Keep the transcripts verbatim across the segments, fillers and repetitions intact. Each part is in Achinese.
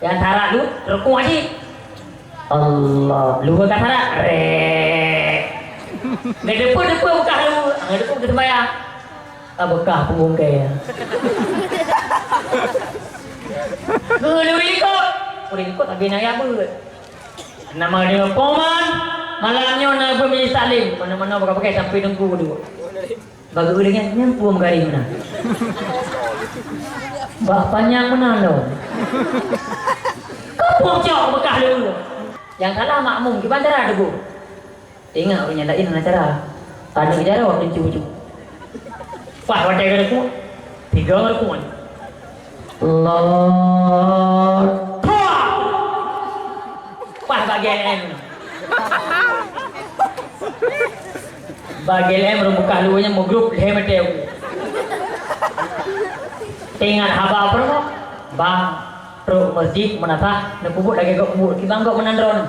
Nyang sarak lu, rukuk cit. Allah, luhur ka sarak, rek. Geudeupeu-deupeu beukah lu, geudeupeu keu sembahyang. Ah, beukah punggong kèe. Geuluri likot. Ureueng likot abéh na ya beuet. Nama dia Poman? Malam nyoe na beuet majlis taklim. Mana-mana pakai-pakai sampai teungku dua. Bagi ureueng nyan, nyan puang garéh meunan. Bak panyang meunan lom. Keu puang cok beukah lôn. Nyang salah makmum, kiban cara teupeu. Ingat ureueng nyan laén hana cara. Aneuk jaroe waktu cucu. Wah, watèe geureukuek. Tiga geureukuek. Lord. Puah! Wah, bagi L M. Bagi L M rhueng beukah luweue nyan meugrup lhèe meter. Teuingat haba peurumoh, bang, trok meuseujid meunasah neupeubuet lagèe gob peubuet, kiban gob meunan droeneuh.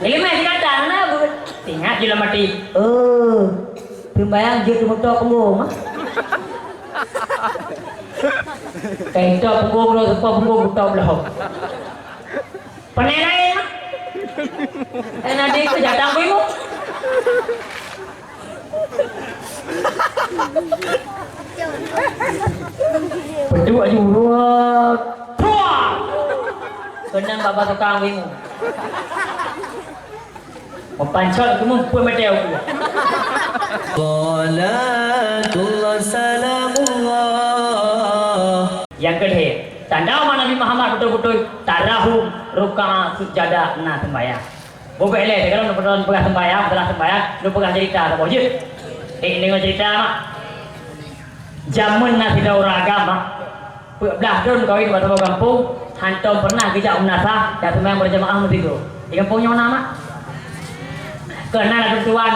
Lagi meh sikatan na buet. Teuingat jih lam até, "Oh, peumbayang jeuet teumeutok punggong." Ka itôp punggong lom, seupôt punggong geutôp lom. Panai laén mah. Eh, nanti keu jatang kuimu. Peuduk aju, ruat. Puah! Keunong bak-bak tukang kuimu. Meupancot kuimu pun meuteue kuimu. Salatullah salamullah. Nyang keulhèe, tanda umat Nabi Muhammad beutôi-beutôi tarahum, rukua, sujada, na seumbahyang. Bubek lé, kalau neupeugah seumbahyang, setelah seumbahyang, neupeugah cerita saboh jeuet. Eh, deungoe cerita mak. Jameun na sidroe ureueng agam mak. Peuet blah thon kawin bak saboh gampông, hantom pernah geujak meunasah, jak seumbahyang berjamaah meusigoe. Di gampông nyoe na mak. Keunan ladôm tuan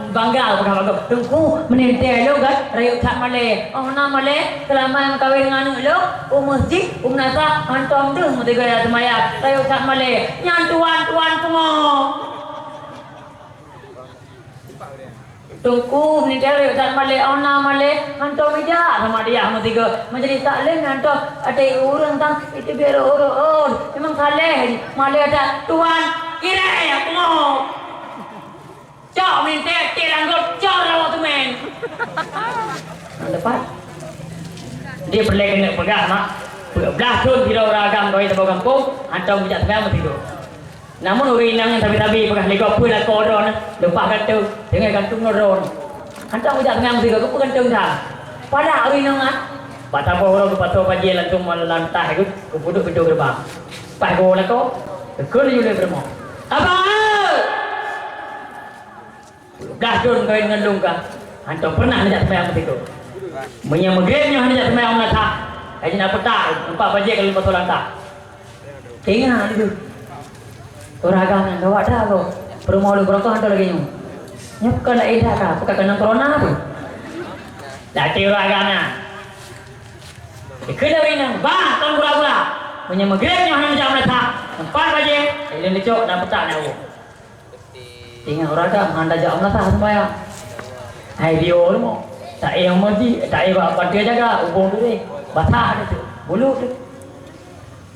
bangga peugah bak gob, "Teungku, meunintèe lôn gèt rayeuk that malèe. Oh na malèe, seulama meukawen ngon aneuk lôn, u meuseujid, u meunasah, hantom deuh meusigoe seumayang, rayeuk that malèe. Nyan tuan, tuan pungo." "Teungku, meunintèe rayeuk that malèe, oh na malèe, hantom ijak sama diah meusigoe. Majelis taklim hantom, até ureueng tang iteubiet rot-rot. Memang saleh jih, malèe that, tuan, kirèe pungo." Cok mintèe, tiek langgot, cok rawa teumèn. Nah, tepat. Dia peureulèe keuneuk peugah, mak. Peuet blah thon sidroe ureueng agam kawin saboh gampông, hantom geujak seumbahyang meusigoe. Namun ureueng inong nyang sabe-sabe peugah lé gob peue lakoe droeneuh, leupah gantung, deungon gantung droeneuh. Hantom geujak seumbahyang meusigoe, keupeue gantung that? Palak ureueng inong nyan. Bak saboh uroe geupasoe bajèe langsông meulantai geuh, geupeuduek pintoe geureubang. Paih geuwoe lakoe, geukheun laju lé peurumoh. Abah! Blah thon kawin ngon lôn ka, hantom pernah neujak seumbahyang meusigoe. Meunyoe meugreb nyoe hana jak seumbahyang meunasah, ka jeuet na peutak, teumpat bajèe ka lôn pasoe lam tah. Teungoh laju. Ureueng agam nyan gawat that goe. Peurumoh lôn beurangkat hantom lagèe nyoe. Nyoe kon laén that ka, peue ka keunong corona peue? Dak até ureueng agam nyan. Dikheun lé ureueng inong, "Bah, kon gura-gura. Meunyoe meugreb nyoe hana jak meunasah, teumpat bajèe, ka lôn teucok dan peutak na woe." Teungoh ureueng agam hana jak meunasah seumbahyang. Hai bio rumoh. Taéh meuji, taéh bak panteue jaga, ubông tuléh. Basah teuh, bulut teuh.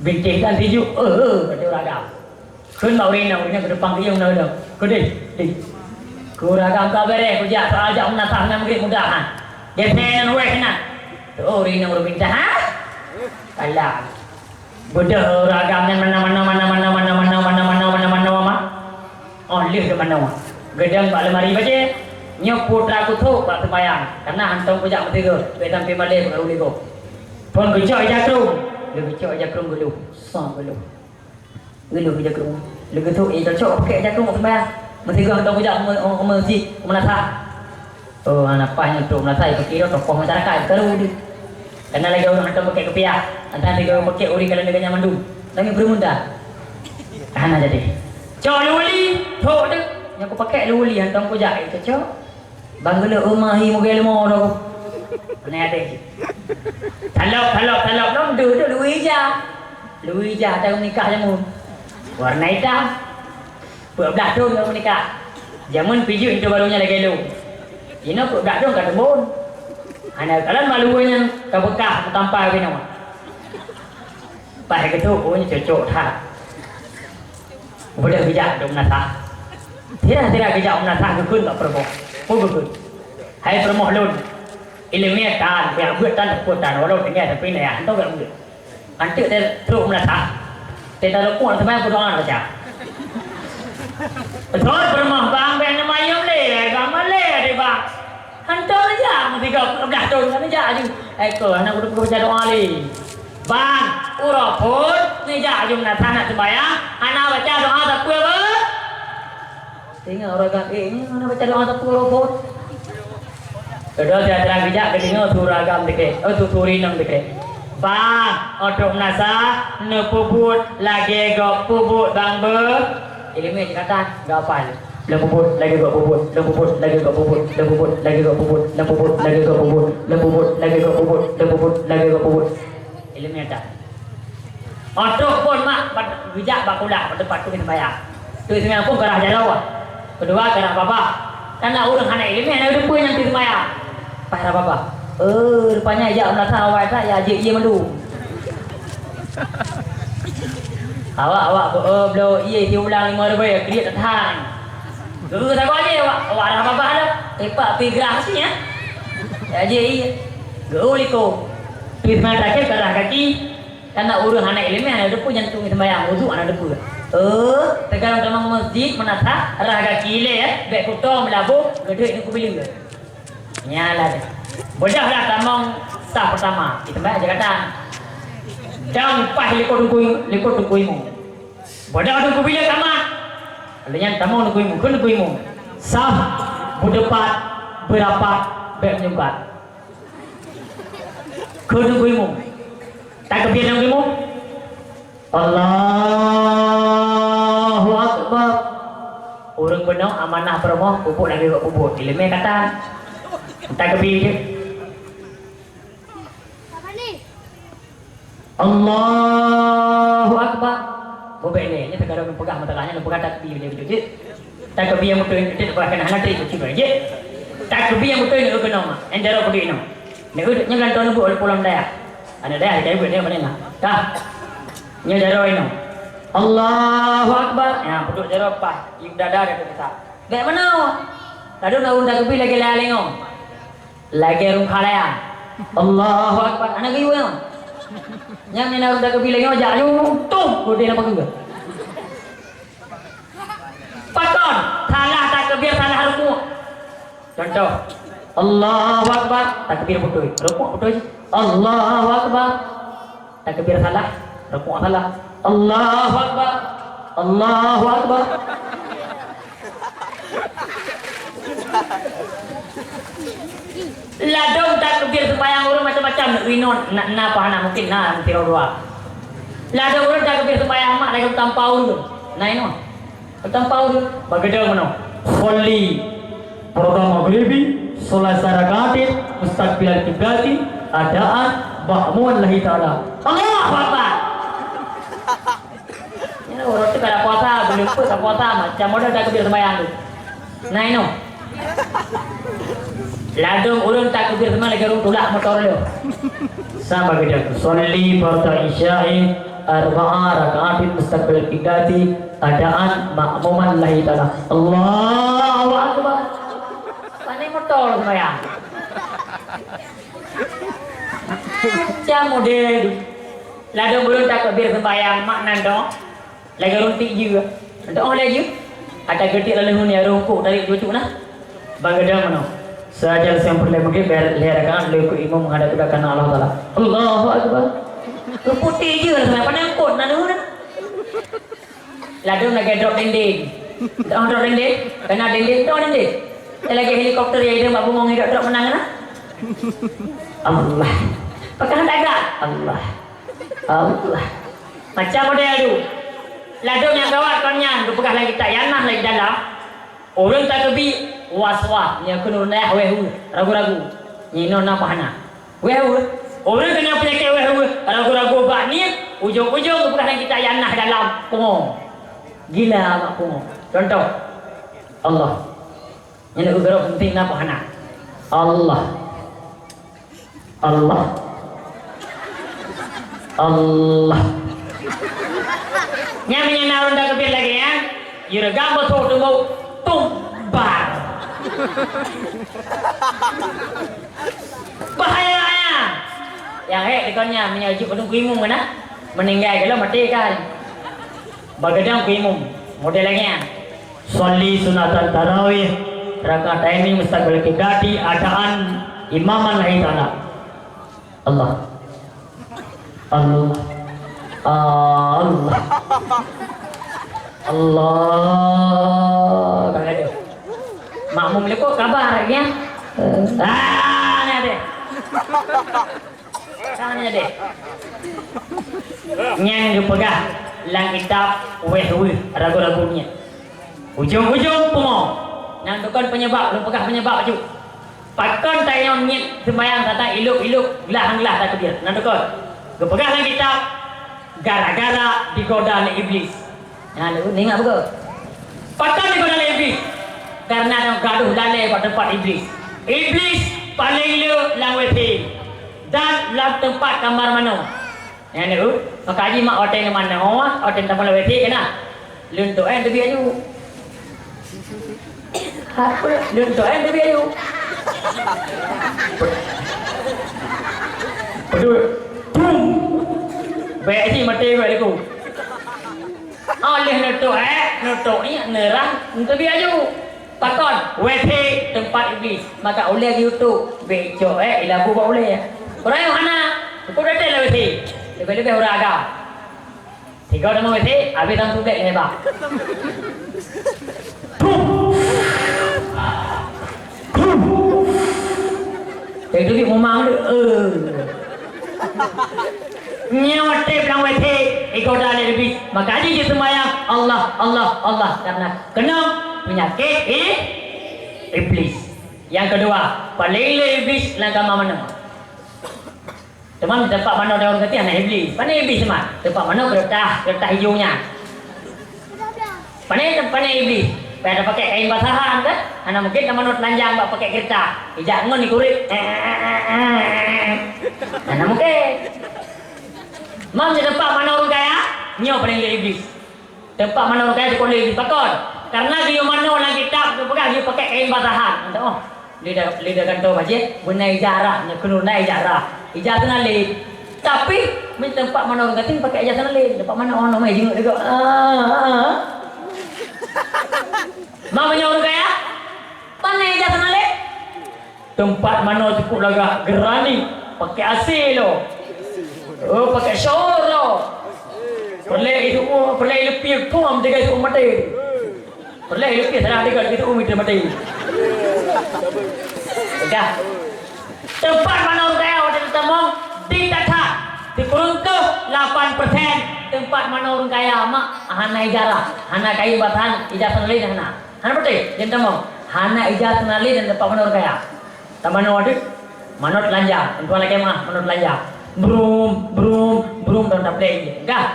Bintéh dan tijuk, eh, eh, kata ureueng agam. Kheun bak ureueng inong, ureueng inong keudepan keu yong na ureueng. Keudeh, deh. Keu ureueng agam ka beureh, kujak soal jak meunasah ngon meugreb mudah, ha. Geuthèe ngon wéh na. Teuh, ureueng inong ureueng pintar, ha? Kalah. Beudôh ureueng agam nyan manoe, manoe, manoe, manoe, ma. Oh, lheueh geumanoe. Geudong bak leumari bajèe. Nyoe putra kuthok bak teumbayang. Kareuna hantom kujak meuteugah, bèk sampoe malèe bak ulèe gob. Phon geucok ija krueng. Lheueh geucok ija krueng geulôh. Sa geulôh. Geulôh ija krueng. Lheueh geuthok ija cok pakèk ija krueng bak teumbayang. Meuteugah hantom kujak meu-, meu-, meuseujid, meunasah. Oh, hana paih nyan trok meunasah, ipeuki droe tokoh masyarakat, karu deuh. Kana lagèe ureueng hantom pakèk kupiah, hantom lagèe ureueng pakèk uri ka lagèe nyan mandum. Lagèe peureumeun dah. Hana jadi. Cok luli, cok deuh. Nyang kupakèk luli hantom kujak, eh, cocok. Bang geuleuek rumah hi mugèe leumo droe. Mana ada. Talop, talop, talop, lom deuh, deuh, luli ija. Luli ija, ata nikah jameun. Warna itam. Peuet blah thon ka meunikah. Jameun pih jeuet intu barô nyan lagèe lôn. Jinoe peuet blah thon ka teumbon. Hana kalon malu nyan ka beukah meutampa binoe. Paih geutôk, oh, nyoe cocok that. Beudôh geujak dum nasa. Sira-sira geujak dum nasa geukheun bak peurumoh. Peue geukheun? "Hai peurumoh lôn, ileumèe tan, kujak beuet tan, peue tan, walau tinggai tapi naya, hana gak beuet. Anteuk teuh trok meunasah, teuh tarumpok sampai peudoa baca." Beutôi peurumoh, "Bang, bèk neumayôm lé, bang, malèe deh, bang." Hantom neujak, meusigoe peuet blah thôn ka neujak aju. Eh, keu hana kuteupeu baca doa lé. "Bang, uroe phôn neujak aju meunasah nak seumbahyang, hana baca doa sapeue beuh." Ingat ureueng agam, eh, nyoe hana baca doa sapeue uroe phôn. Keudroe sira-sira geujak geudeungoe su ureueng agam teukrek, eh, su, su ureueng inong teukrek. "Bang, 'oh trok meunasah neupeubuet lagèe gob peubuet bang beuh." Ileumèe jih ka tan, geuhafal. Lôn peubuet lagèe gob peubuet, lôn peubuet lagèe gob peubuet, lôn peubuet lagèe gob peubuet, lôn peubuet lagèe gob peubuet, lôn peubuet lagèe gob peubuet, lôn peubuet lagèe gob peubuet. Ileumèe that. Óh trok phôn mak, bak, geujak bak kulah, bak teumpat tui seumbahyang. Tui seumbahyang phôn karah jaroe. Keudua karah babah. Karena ureueng hana ileumèe, hana geuteupeue nyang tui seumbahyang. Paih rah babah. Eh, rupanya jak meunasah awai that, ya jeuet ié mandum. Awak, awak beu-, eh, bloe ié siulang limong ribèe, kriet that. Geu sagoe jih awak, awak rah babah dah. Tepak pi grah si, ya. Ya jeuet ié. Geu liko. Tui seumbahyang terakhir karah kaki. Karena ureueng hana ileumèe, hana geuteupeue nyang tui seumbahyang, udhu hana geuteupeue. Eh, teuka tamong meuseujid, meunasah, rah gaki ilèe, eh, bèk kuto meulaboh, geudeuek ngon kubileue. Nyan lah deh. Beudôh lah tamong saf peurtama, di teumpat Jakarta. Dan paih likot teungku, likot teungku imum. Beudôh teungku bileue ka mat. Lheuh nyan tamong teungku imum, kheun teungku imum. Saf, beuteupat, beurapat, bèk meunyeungkat. Kheun teungku imum. Takbir nyang keulima. Allahu Akbar. Ureueng bunoe amanah peurumoh, pupuk lagèe gok pupuk. Ileumèe kata. Takbir jih. Allahu Akbar. Bubek lé, nyan teuka lôn peugah meuteugah, nyan lôn peugah takbir lé beujeuet. Takbir nyang beutôi nyoe, teupeugah keunan hana trép keuci bak jih. Takbir nyang beutôi nyoe keunoe, nyang jaroe peuduek inoe. Nyoe, nyoe kan droeneuh buet oleh pulang dayah. Aneuk dayah, dikayue buet nyoe, pane na? Ka. Nyoe jaroe inoe. Allahu Akbar. Nyan, peuduek jaroe paih, ié dada dah teupeusah. Bèk meunoe. Ladôm na ureueng takbir lagèe layah lengông. Lagèe rhueng khalayang. Allahu Akbar. Hana geuyue nyoe. Nyang na ureueng takbir lagèe nyoe jak laju, tum, geude na pageue. Pakon, salah takbir, salah rukuk. Contoh, Allahu Akbar, takbir beutôi. Rukuk beutôi. Allahu Akbar. Takbir salah, rukuk salah. Allahu Akbar. Allahu Akbar. Ladôm takbir seumbahyang ureueng macam-macam, neuk inoe na, na paih hana mungkin na meusidroe dua. Ladôm ureueng takbir seumbahyang mak lagèe tampa ureueng. Na inoe. Tampa ureueng. Bak geudong meunoe. Sholli. Farda maghribi, sholata rakaatin, mustaqbilal kiblati, adaan, ma'muman lillahi ta'ala. Allahu Akbar. Nyan ureueng teuka puasa, beuleupeue ka puasa, macam model takbir seumbahyang tu. Nah, inoe. Ladôm ureueng takbir seumbahyang lagèe ureueng tulak motor lé. Sama geutanyoe. Sholli farda isya'i arba'a raka'atin mustaqbilal kiblati adaan ma'muman lillahi ta'ala. Allahu Akbar. Pane motor seumbahyang. Macam model. Ladôm ureueng takbir seumbahyang mak nan dong. Lagèe ureueng tiek jeue. Doa lé jeue. Ata geutiek lalu huni rukuk tarék cucuk na. Bak geudong meunoe. Sajan sempur lé meugrib lhèe rakaat lé keu imum menghadap kiblat karena Allah Taala. Allahu Akbar. Rukuk tiek jeue lah, pandang kot na deuh na. Ladôm lagèe drop dinding. Doa drop dinding, kena dinding, doa dinding. Lagèe helikopter nyang idong bak bungong idong drop meunan na. Allah. Pakon tagak? Allah. Allah. Macam model tu. Ladôm nyang gawat kon nyan, geupeugah lagèe kitab nyang na lagèe dalam. Ureueng takeubi was-was, nyan keuneuk na wéh-wéh, ragu-ragu. Nyan inoe na pah na. Wéh-wéh. Ureueng keunong peunyakét wéh-wéh, ragu-ragu bak niet, ujong-ujong geupeugah lagèe kitab nyang na dalam pungo. Gila bak pungo. Contoh. Allah. Nyan geugroe penting na pah na. Allah. Allah. Allah. Nyan meunyoe na ureueng takbir lagèe nyan, yue reugam beusoh teumbok, tumbar. Bahaya, bahaya. Nyang hék dikon nyan, meunyoe jeuet keu imum keunan, meuninggai gohlom maté kan. Beugadang keu imum, model lagèe nyan. Shalli sunatan tarawih, rakaatain mustaqbil qiblati, adaan imaman lillahi ta'ala. Allah. Allah. Allah. Allah. Makmum leuko kabar, ya? Ah, ni ada. Nyan geupeugah lam kitab wéh-wéh ragu-ragu nyan. Ujong-ujong pungo. Nyan dukon penyebab, lôn peugah penyebab aju. Pakon tanyoe niet seumayang tata ilok-ilok glah-glah takbir. Nyan dukon. Geupeugah lam kitab gara-gara digoda lé Iblis. Nah, lu ingat betul. Pakon digoda lé Iblis? Karena nyoe gadoh lalé bak teumpat Iblis. Iblis paléng le lam W C dan lam teumpat kamar manoe. Nyan tu, maka jih mak watèe ngon manoe, watèe tapeulawèe cit keunan. Lôn tok, eh, teubiet aju. Apa? Lôn tok, eh, teubiet aju. Padum. Bum. Bèk jih maté bèk liku. Oh, lheueh neutok, eh, neutok nyan neurang, teubiet aju. Pakon? W C teumpat Iblis. Maka ulèe geutuek, bèk icok, eh, ilabu bak ulèe. Ureueng hana, udah teuh lah W C. Leubeh-leubeh ureueng agam. Tiga nama W C, habis dalam tublek leubeh. Jadi, jadi memang dia, eh. Nyoe watèe blang W C, igoda lé Iblis. Maka jih seumayang, Allah, Allah, Allah. Karena keunong peunyakét i-, Iblis. Nyang keudua, paléng le Iblis lam kama manoe. Teuma teumpat manoe daun geuti hana Iblis. Pane Iblis teuma? Teumpat manoe keureutah, keureutah ijo nyan. Pane, pane Iblis, payah tapakèk kain basahan kan? Hana mungken tamanoe teulanjang bak pakèk keureutah. Ijak ngon ikurit. Hana mungken. Mam di teumpat manoe ureueng kaya, nyoe paléng le Iblis. Teumpat manoe ureueng kaya dikon le Iblis. Pakon? Karena geuyue manoe lam kitab geupeugah geuyue pakèk kain basahan. Mantong, oh. Lidah, lidah kantô bajèe, beuna ija rhah, nyoe keunoe na ija rhah. Ija seunalé. Tapi, meuteumpat manoe ureueng gasien pakèk ija seunalé. Teumpat manoe, oh, nyoe meuh jinguk deungoe. Ah, ah, ah. Ma meunyoe ureueng kaya? Pane ija seunalé? Teumpat manoe cukup lagak, geurani, pakèk A C lo. Oh, pakèk shower lo. Peureulèe itu, oh, peureulèe leupie, pum, tiga itu maté. Peureulèe leupie salah tiga itu umi teumaté. Dah. Teumpat manoe ureueng kaya watèe teutamong di That-That. Sikureueng keuh lapan persen teumpat manoe ureueng kaya mak hana ija rhah, hana kain basahan, ija seunalé hana. Hana beutôi, jangan tamong. Hana ija seunalé dan teumpat manoe ureueng kaya. Tamanoe deuh, manoe teulanjang. Tuan lakèe meu'ah, manoe teulanjang. Brum, brum, brum, dan taplek je. Dah.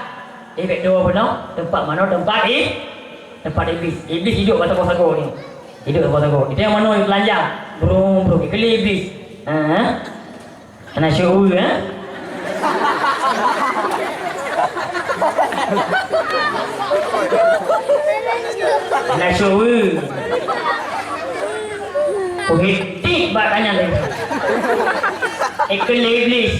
Ibèk dua bunoe, teumpat manoe, teumpat i-, teumpat Iblis. Iblis hidup bak sagoe-sagoe ni. Hidup bak sagoe-sagoe. Itu nyang manoe teulanjang. Brum, brum. Ikeuli Iblis. Ha? Hana syok, ha? Hana syok. Kuhitik bak tanyan tadi. Ikeuli Iblis.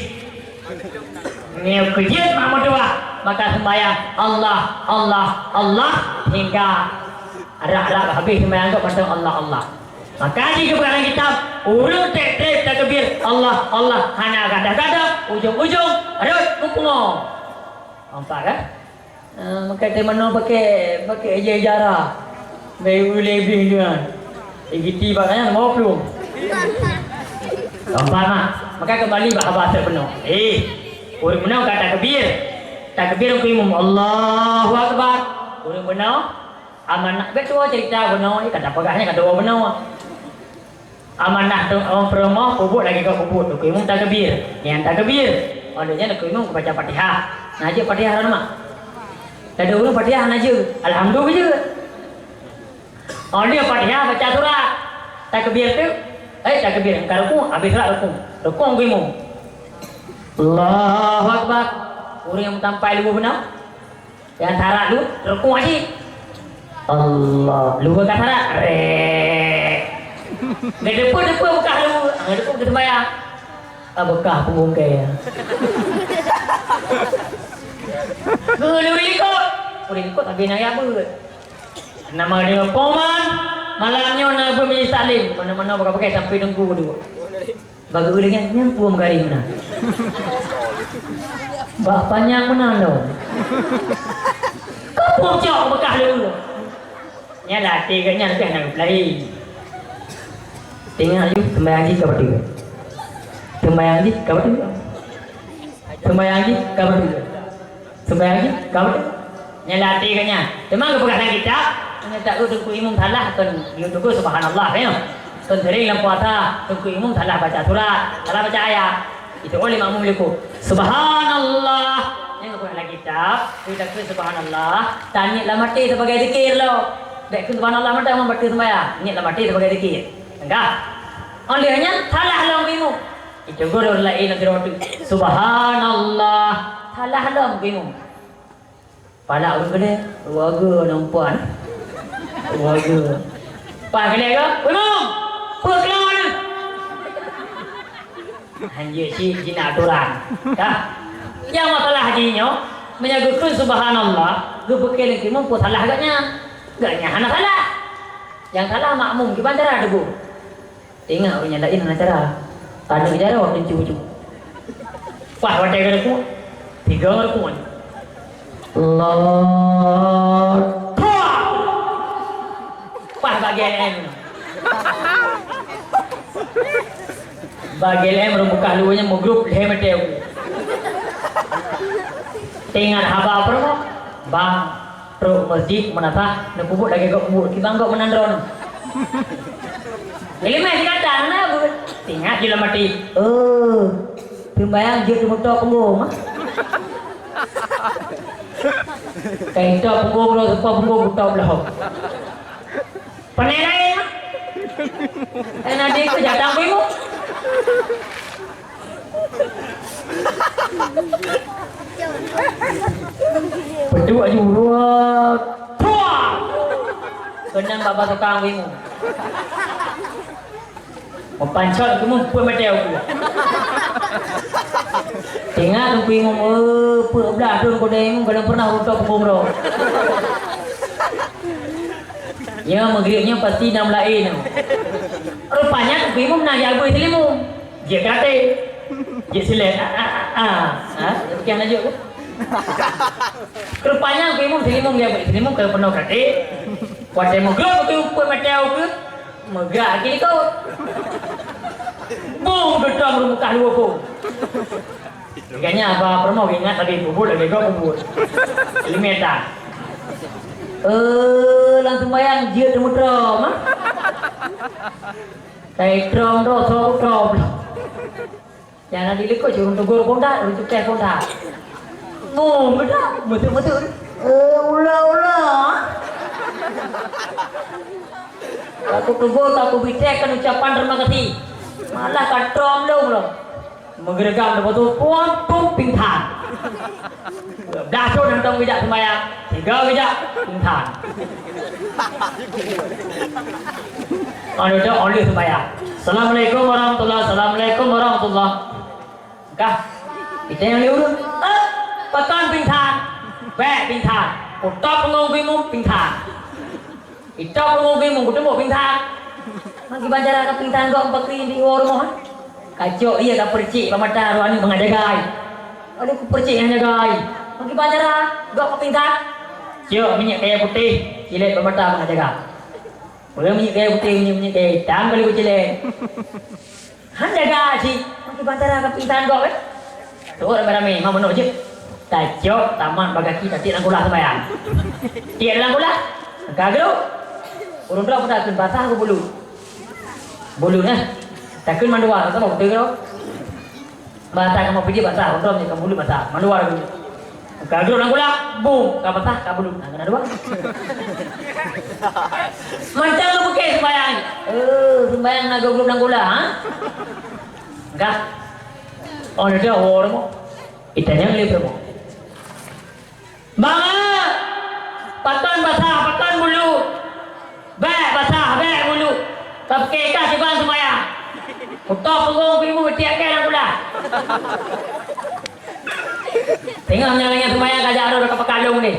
Nyoe keujeuet mak meutuah, maka seumbahyang, Allah, Allah, Allah, hingga rab-rab habéh seumbahyang tu mantong Allah, Allah. Maka di keubeukaran kitab, ureueng trép-trép takbir, Allah, Allah, hana gadah-gadah, ujong-ujong rhot meupungo. Nampak kan? Ah, maka teumanoe pakai, pakai ija-ija rhah. Bèk ulèe bih nyan. Igiti bak nyan lima puluh. Nampak mak? Maka kembali bak haba asai bunoe. Eh, ureueng bunoe ka takbir. Takbir keu imum, Allahu Akbar. Ureueng bunoe amanah, bèk tuwo cerita bunoe, ka tapeugah nyan ka tuwo bunoe. Amanah tu, oh, peurumoh, peubuet lagèe keu peubuet tu, keu imum takbir. Nyan takbir. Oh, lheueh nyan keu imum baca Fatihah. Na jeuet Fatihah droeneuh mak? Ladôm ureueng Fatihah na jeuet. Alhamdulillah jeuet. Oh, lheueh Fatihah baca surat. Takbir tu, eh, takbir, ka rukuk, habéh surat rukuk. Rukuk keu imum. Allahu Akbar. Ureueng nyang meutampai lubôh beuna. Nyang syarat lu, rukuk cit. Allah, lu ka syarat. Rek. Geudeue-deue beukah lu, geudeue-deue keu seumayang. Ah, beukah punggung kèe. Geudeue likot. Udah likot, tapi naya beuet. Nama dia poman? Malam nyoe na beumajlis taklim. Mana-mana baka-baka sampai tengku dua. Bagi ureueng nyan, nyan puông garéh meunan. Bak panyang meunan lom. Keu puông cok beukah lé ureueng. Nyan lateh geuh nyan leubeh na geupeulahi. Tengok aju, seumayang jih ka beutôi. Seumayang jih ka beutôi. Seumayang jih ka beutôi. Seumayang jih ka beutôi. Nyan lateh geuh nyan. Teuma geupeugah lam kitab, meunyoe taeu teungku imum salah, kon geuyue teugôt subhanallah, ya. Kon sering lam puasa, teungku imum salah baca surat, salah baca ayat. Itu oleh makmum likot. Subhanallah. Nyan geupeugah lam kitab, kita keu subhanallah, taniet lam até sebagai zikir lo. Bèk keu subhanallah mantong, membaca sembahyang. Niet lam até sebagai zikir. Enggak. Oleh nyan, salah lom imum. Itu guru lain lagi roti. Subhanallah. Salah lom imum. Palak ureueng keudeh, dua geu nampan. Dua geu. Pas keudeh ke? Imum! Peue keulawa ni? Hanjeuet cit jinak aturan. Dah. Nyang masalah jih nyoe, meunyoe geukheun subhanallah, geupeuke lé imum peue salah geuh nyan. Geuh nyan hana salah. Nyang salah makmum, kiban cara teugôt. Ingat, ureueng nyang laén hana cara. Taneuk jaroe teucu-cu. Wah, watèe ka rukuk, tiga rukuk. Allah. Pah! Pah bagi L M. Bagi L M rhueng beukah luweue nyan meugrôp lhèe meter. Teuingat haba apa, Bang? Trok meuseujid, meunasah, neupeubuet lagèe gob peubuet, kiban gob meunan droeneuh. Ileumèe sigatang na beuet. Ingat jih lam até, "Oh, teumbayang jeuet teumeutoe punggong, ah." Kai toe punggong droe, seupôt punggong beutôb lom. Panè laén, ah. Kai na dikeue jatang beuimu. Peuduk aju, ruat, puah! Keunong bak-bak tukang beuimu. Meupancot keumu peuet meter uku. Teuingat teungku imum, eh, peuet blah thôn kudeh imum, kadang pernah runtok punggong droe. Nyoe meugrib nyoe pasti na meulaén nyoe. Rupanya teungku imum na jak beuet seulimum. Jeuet keu até. Jeuet silèt. Ah, ah, ah, ah. Ha? Kiban na jeuet ku. Rupanya teungku imum seulimum jak beuet seulimum keu peunoh keu até. Watèe meugrôp teungku peuet meter uku, meugrak lagi likot. Bung, geutong rhueng beukah luweue bung. Gobnyan haba peurumoh geuingat lagèe peubuet, lagèe gob peubuet. Ileumèe tan. Eh, lam seumayang jeuet teumeutoe, ah. Kai trom droe, soe trom. Nyang na di likot, ureueng teugor phôn that, ureueng cukéh phôn that. Ngom meudak, meuteuk-meuteuk. Eh, ulah-ulah. Ka kuteugor, ka kubitek kan ucapan terima kasih. Malah ka trom lom lom. Meugeureugang di batu, puang, pum, pingsan. Dah tu nonton geujak seumayang, tiga geujak, pingsan. Anu dah oleh seumayang. Assalamualaikum warahmatullah, assalamualaikum warahmatullah. Kah? Kita nyang lé ureueng. Eh, pakon pingsan? Bèk pingsan. Putôp punggong beuimu pingsan. Itôp punggong beuimu, kuteumèe pingsan. Maki bancara ka pingsan gob pakri di woe rumoh, eh? Kacok iya ka peureukcék bak mata roh aneuk mangat jagai. Aduh, kupeureukcék nyang jagai. Maki bancara gob ka pingsan. Cok minyeuk kayèe putéh, cilét bak mata mangat jagai. Peue minyeuk kayèe putéh, minyeuk, minyeuk kayèe itam kali kucilét. Han jaga cit, maki bancara ka pingsan gob, eh? Trok ramé-ramé, ma meunoe jeuet. Tacok, tamat bak gaki, tatiek lam kulah seumayang. Tiek lam kulah, ka geulok. Ureueng droe peue takheun basah keu bulut. Bulut, eh? Takheun mandua, tak tahu beutôi keu. Basah kamoe pidie basah, ureueng droe meunyoe ka bulut basah, mandua lagèe nyoe. Ka geulok lam kulah, bum, ka basah, ka bulut. Nah, keunan dua. Mantong geupeuke seumayang. Eh, seumayang na geulok lam kulah, ha? Enggak. Oh, ada orang mau. Itanya lé promo. Bang, Pakon basah, pakon bulu. Bèk basah, bèk bulu. Tapike ka kiban seumayang. Kutok punggong ibu tiek kèe lam kulah. Teungoh nyan lagèe seumayang ka jak rot ka peukalông deh.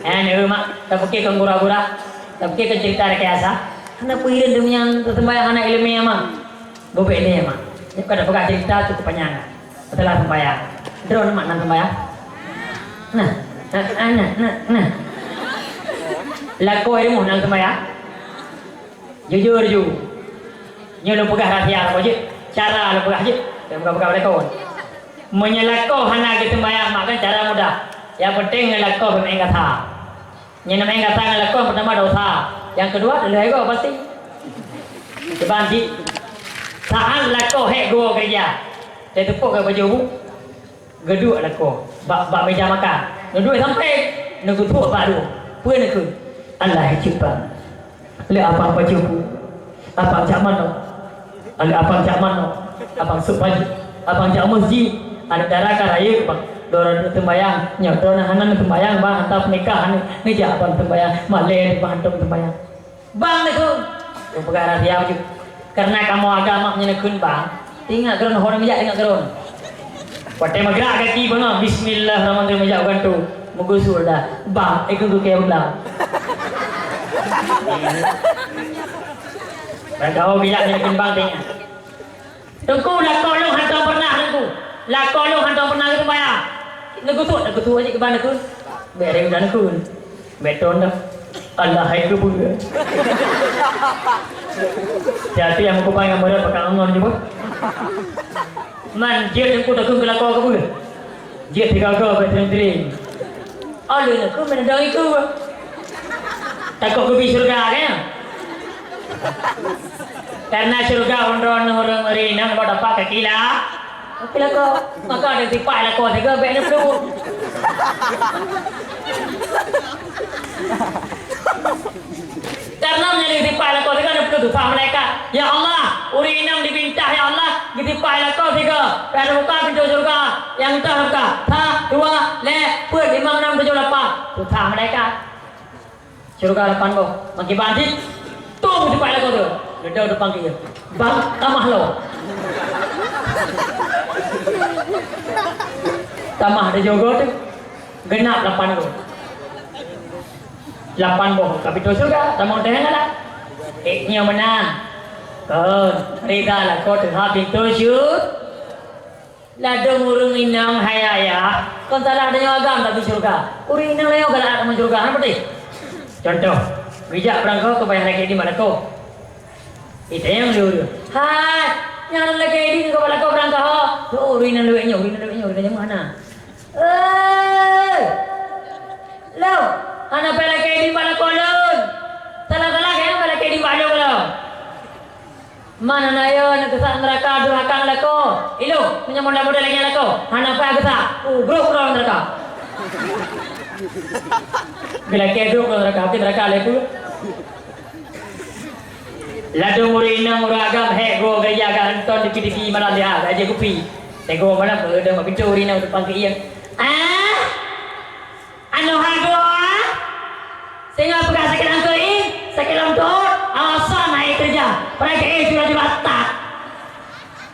Eh, nyoe mak, tapike kon gura-gura. Tapike kon cerita rekayasa. Hana peuhireuen deumiang seumayang hana ileumèe mak. Bubek lé mak. Nyoe ka tapeugah cerita cukup panyang. Setelah sembahyang. Droeneuh mak nan sembahyang? Nah, nah, nah, nah, nah. Lakoe rumoh nan sembahyang? Jujur ju. Nyoe lôn peugah rahsia lakoe jeuet. Cara lôn peugah jeuet. Lôn peugah-peugah lakoe. Meunyoe lakoe hana geuseumbahyang, mak kan cara mudah. Nyang penting lakoe beumain gata. Nyang namanya gata ngon lakoe, pertama dosa. Nyang kedua, lheueh goe pasti. Sebab di saat lakoe hék geuwoe keureuja, teuteupok keu bajèe bu, geuduek lakoe bak, bak meja makan. Neuduek sampai neugeusuek bak duek. Peue neukheun? Allah ceupa. Lé abang bajèe bu. Abang jak manoe. Aneuk abang jak manoe. Abang sôk pajôh. Abang jak meuseujid. Aneuk dara ka rayeuk, bang. Droeneuh neuk seumbahyang. Nyoe droeneuh hana neuk seumbahyang, bang. Hantom peunikah aneuk. Neujak abang seumbahyang. Malèe bang hantom seumbahyang. Bang neukheun. Lôn peugah rahsia bacut. Karena kamoe agama meunyoe neukheun, bang. Ingat droeneuh, ho neujak ingat droeneuh. Watèe meugerak gaki beungoh, bismillahirrahmanirrahim, jak u gantoe. Meugusur dah. Bang, eh, keu keu keu bang. Bang, kau bijak ni bikin bang tanya. Teungku, lakoe lôn hantom pernah, Teungku. Lakoe lôn hantom pernah geuseumbahyang. Neugusur, neugusur aja keu bang neukheun. Bèk rem dah neukheun. Beton dah. Allah hai keubeue. Hati-hati nyang meukubai ngon meurat pakai angon je, boh. Man, jeuet Teungku takheun keu lakoe keubeue. Jeuet sigaga bèk teuring-teuring. Oh, lheueh neukheun meunan dong ikeu. Takot geubi syeuruga, kan? Karena syeuruga ureueng, ureueng inong bak dapat kaki lah. Tapi lakoe, maka ada sifat lakoe sigoe bèk neuplueng. Karena meunyoe sifat lakoe sigoe neuplueng susah malaikat. Ya Allah, ureueng inong dipinta, ya Allah, geusifat lakoe sigoe. Bèk buka pintoe syeuruga, nyang teuh buka. Sa, dua, lhèe, peuet, limong, nam, tujoh, lapan. Susah malaikat. Syeuruga lapan boh. Makiban cit. Tung sipat lakoe tu. Geudong depan keu ie. Bang, tamah lom. Tamah di jogo tu. Genap lapan boh. Lapan boh ka pintoe syeuruga, tamong teuh na lah. Eh, nyoe meunan. Kon, rida lakoe teuh ha pintoe syeuruga. Ladôm ureueng inong hai ayah, kon salah tanyoe agam tapi syeuruga. Ureueng inong laén galak tamong syeuruga, hana peudeh. Contoh, geujak beurangkaho keu payah lakèe idin bak lakoe. Itanyong lé ureueng, "Hai, nyang lakèe idin keu bak lakoe beurangkaho?" Tuh ureueng inong lewat nyoe, ureueng inong lewat nyoe, ureueng inong hana. "Eh, lôn, hana payah lakèe idin bak lakoe lôn. Salah-salah keuh payah lakèe idin bak lôn lôn." Man hana yo, na geusak neuraka durhaka ngon lakoe. Ilôn, meunyoe model-model lagèe nyan lakoe, hana payah geusak. Uh, groh keudroe neuraka. Geulakèe groh keudroe neuraka, oke neuraka lé peue? Ladôm ureueng inong ureueng agam hék goe geureuja ka nonton diki-diki malam dia, ka jeuet kupi. Teungoh malam, keudong bak pintoe ureueng inong teupang keu ie. Ah! Aneuk hai dua, singoh peugah sakét lam keuieng, sakét lam teuôt, alasan hai keureuja, padahai keuieng sudah dibatak.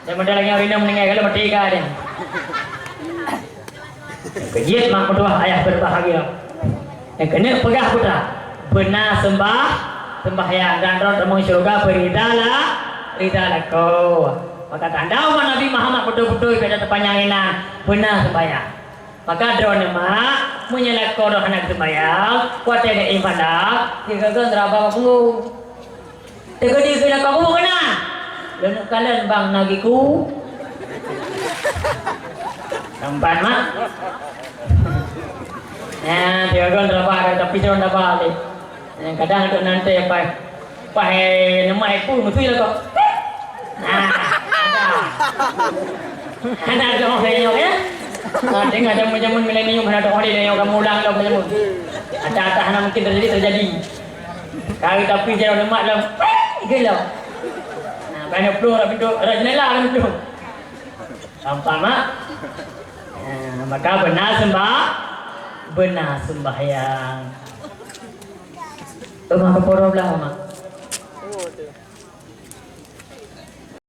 Dan model lagèe ureueng inong meuninggai, kalau mati ka dia. Keu jeuet mak meutuah ayah berbahagia. Nyang keuneuk peugah putra, beuna seumbah, seumbahyang dan droe tamong syeuruga beurida lah, rida lakoe. Maka tanda umat Nabi Muhammad beutôi-beutôi pada teupanyang inan, beuna seumbahyang. Maka droeneuh mak, meunyoe lakoe droe hana geuseumbahyang, watèe na iébadat, sigoe-goe neuraba bak punggong. Teukeudi keu lakoe buet keunan. Leuneuk kalon bang na giku. Tampan mak. Nah, sigoe-goe neuraba, tapi droe neuraba lé. Kadang untuk nanti apa, apa, eh, nama aku mesti lah kau. Nah, ada. Ada dong saya ya. Ah, tengok zaman-zaman milenium ada dong dia yang kamu ulang dong zaman. Ada, ada hana mungkin terjadi, terjadi. Kali tapi jangan lemak dong. Gila. Nah, banyak peluh orang pintu, orang jendela orang pintu. Tampak mak? Nah, maka benar sembah. Beuna seumbahyang. Teuma keupoh dua blah, Mak.